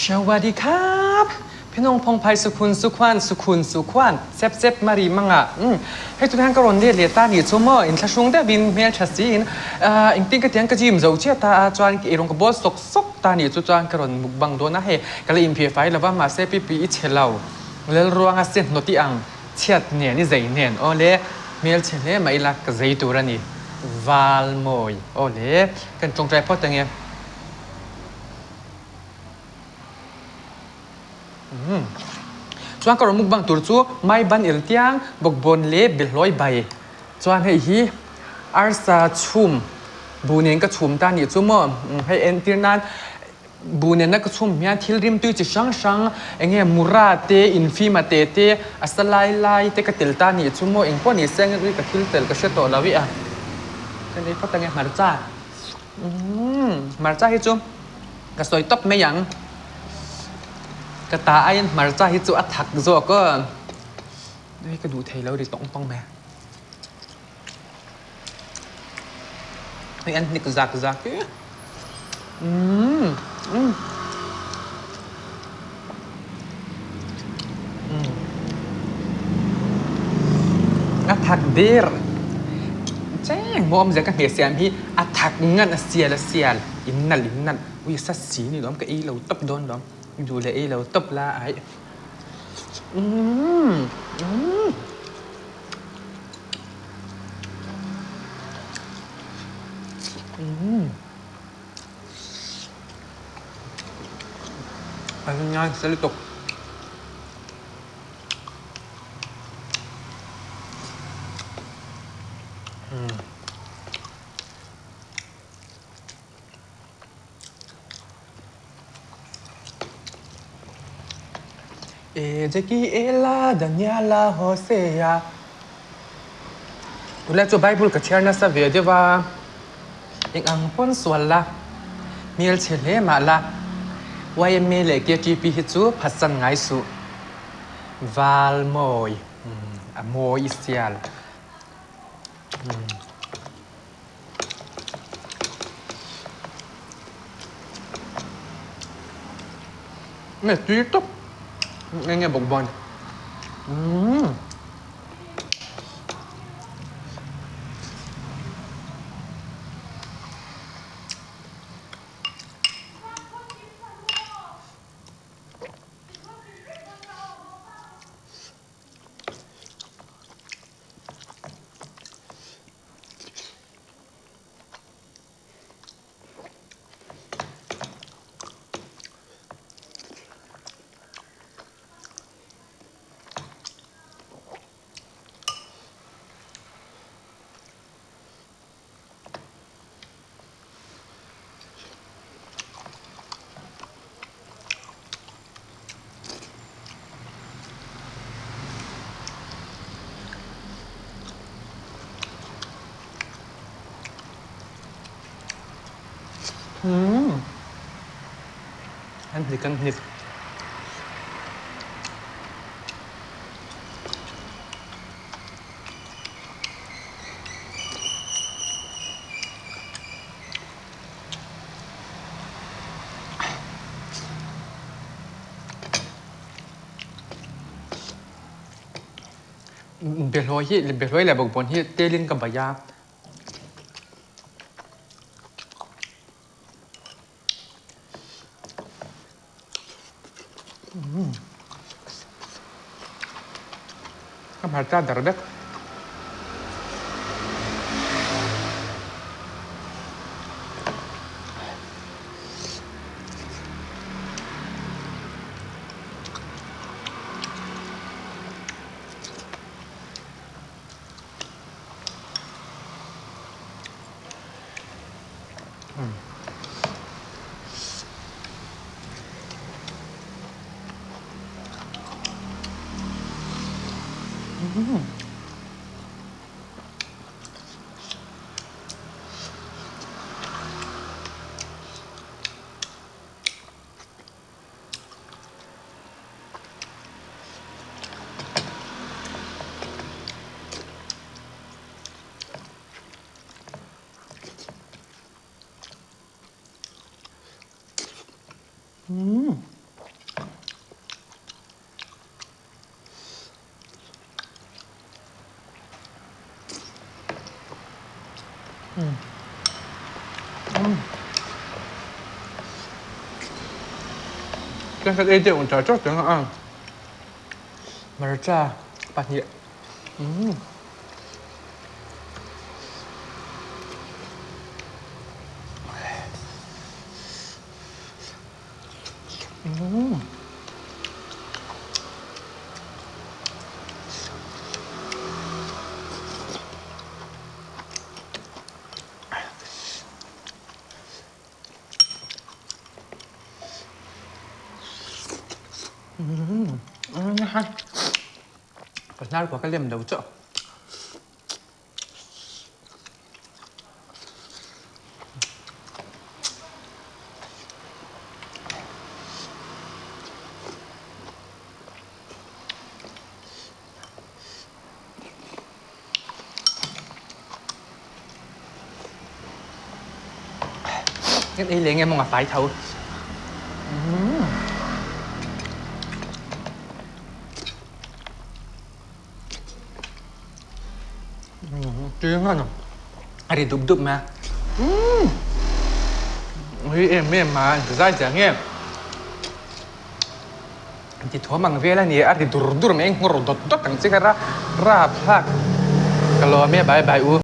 Sawadi khap Phinong Phong Phai Sukhun Sukhuan Sukhun Sukhuan Sep Sep Mari Manga umm hei tunah hian ka rawn let leh ta nih chu maw inthlahrung deuhin hmeltha siin engtin ka tiang ka gym zo chiah ta a chuan eirawng ka bawl sawk sawk ta nih chu chuan ka rawn mukbang dawn a hei ka la inpheh fai lova mahse pipi i chhe lo Lalruanga se hnawti ang chhiat nen i zei nen aw le hmelchhe hle mah ila ka zei tur a ni Valmawi aw le kan tawngtai phawt ange. Chuan ka rawn mukbang tur chu mai ban il tiang bawkbawn leh behlawi bai chuan hei hi arsa chhum bu nen ka chhum ta nih chu maw hei entir nan bu nena ka chhum hian thil rimtui chi hrang hrang eng nge mura te infima te te a sa lai lai te ka tel ta nih chu maw engpawh ni se ui ka thil tel ka hre tawh lo i a ka nei phawt ange hmarcha hmarcha hi chu ka sawi tawp mai ang ka ta aiin hmarcha hi chu a thak zawk aw hei ka duh thei lo ri tawng tawng mai. Hei an hnik zak zak hi. Umm. Umm. A thak der. Cheng maw awmzia ka hmeh siam hi a thak ngan a sial a sial. In nalh in nalh. Ui sa si ni lawm ka ei lo tawp dawn lawm. Duh leh ei lo tawp la ai. Umm. Umm. A ngai nasa lutuk. Ezekiela, Daniela, Hosea. Tunlai chu Bible ka chhiar nasa ve deuh a, eng ang pawn sual la, hmelchhe hle mah la, YMA leh KTP hi chu phatsan ngai suh. Val mawi, a mawi i sial. Nge tui tawp nge nge bawk bawn umm. Umm an hnik an hnik. Behlawi hi behlawi leh bawkbawn hi telin ka baih a. Ka hmarcha dar vek. Umm. Kan ei deuh ang char char teng a. Hmarcha pahnih. Umm. Umm. Ka hnar kua ka lem lo chauh. Kan ei leh nge maw nga fai tho. Tui ngan a a ri dup dup mai a. Ui em em a in zai chiah nge. Ti thuam ang vel a ni a ri dur dur mai a nghawr dawt dawt ang chi kha ra rapthlak ka lawm e bye bye u.